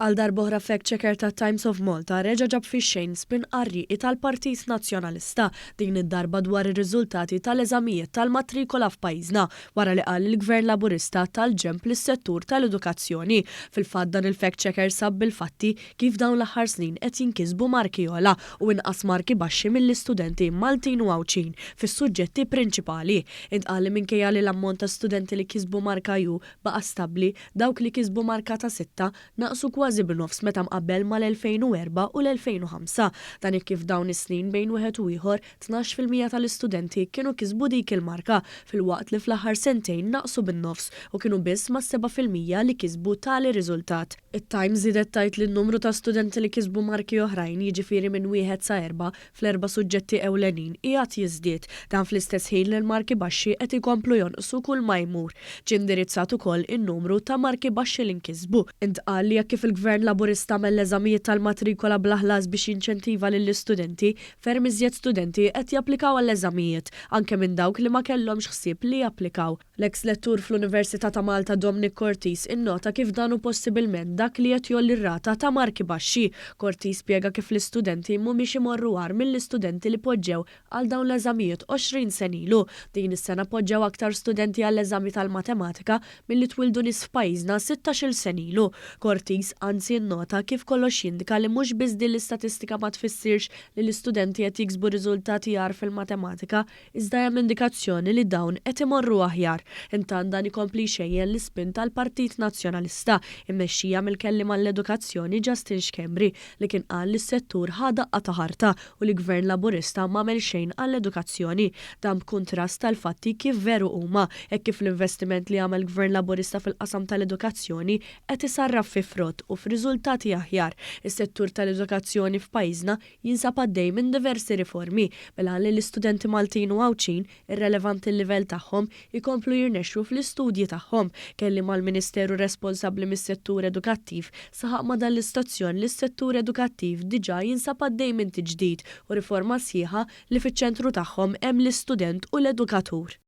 Għal darb'oħra fact checker tat-Times of Malta reġa' ġab fix-xejn spin qarrieqi tal-Partit Nazzjonalista, din id-darba dwar ir-riżultati tal-eżamijiet tal-matrikola f'pajjiżna, wara li qal li l-Gvern Laburista ta l-ġenb lis-settur tal-edukazzjoni. Fil-fatt dan il-fact checker sab bil-fatti kif dawn l-aħħar snin qed jinkisbu marki ogħla u inqas marki baxxi mill-istudenti Maltin u Għawdxin fis-suġġetti prinċipali. Intqal li minkejja li l-ammont ta' studenti li kisbu marka U baqa' stabbli, dawk li kisbu marka ta' sitta naqsu kważi b'nofs meta mqabbel mal-2004 u l-2005. Dan hekk kif f'dawn is-snin bejn wieħed u ieħor, 12% tal-istudenti kienu kisbu dik il-marka, filwaqt li fl-aħħar sentejn naqsu bin-nofs u kienu biss mas-7% li kisbu tali riżultat. It-Times żiedet tgħid li n-numru ta' studenti li kisbu marki oħrajn, jiġifieri minn wieħed sa erbgħa, fl-erba' suġġetti ewlenin, qiegħed jiżdied. Dan fl-istess ħin li l-marki baxxi qed ikomplu jonqsu kull ma jmur. Ġie indirizzat ukoll in-numru ta' marki baxxi li nkisbu. Intqal li hekk kif il-Gvern Laburista għamel l-eżamijiet tal-matrikola bla ħlas biex jinċentiva lill-istudenti, ferm iżjed studenti qed japplikaw għall-eżamijiet, anke minn dawk li ma kellhomx ħsieb li japplikaw. L-eks lettur fl-Università ta' Malta Dominic Cortis innota kif dan hu possibilment dak li qed jgħolli r-rata ta' marki baxxi. Cortis spjega kif l-istudenti mhumiex imorru agħar mill-istudenti li poġġew għal dawn l-eżamijiet 20 sena ilu. Din is-sena poġġew aktar studenti għall-eżami tal-matematika milli twildu nies f'pajjiżna sittax-il sena ilu. Cortis anzi nnota kif kollox jindika li mhux biss din l-istatistika ma tfissirx li l-istudenti qed jiksbu riżultati agħar fil-matematika Iżda hemm indikazzjoni li dawn qed imorru aħjar. Intant dan ikompli jxejjen l-ispin tal-Partit Nazzjonalista, immexxija mill-Kelliem għall-Edukazzjoni Justin Schembri, li kien qal li s-settur ħa daqqa ta' ħarta u li Gvern Laburista m'għamel xejn għall-edukazzjoni. Dan b'kuntrast tal-fatti kif veru huma, hekk kif l-investiment li għamel Gvern Laburista fil-qasam tal-edukazzjoni qed isarraf fi frott u f'riżultati aħjar. Is-settur tal-edukazzjoni f'pajjiżna jinsab għaddej minn diversi riformi bil-għan li l-istudenti Maltin u Għawdxin, irrelevanti l-livell tagħhom, ikomplu jirnexxu fl-istudji tagħhom. Kelliem għall-Ministeru responsabbli mis-settur edukattiv saħaq ma' dan l-istazzjon li s-settur edukattiv diġà jinsab għaddej minn tiġdid u riforma sħiħa li fiċ-ċentru tagħhom hemm l-istudent u l-edukatur.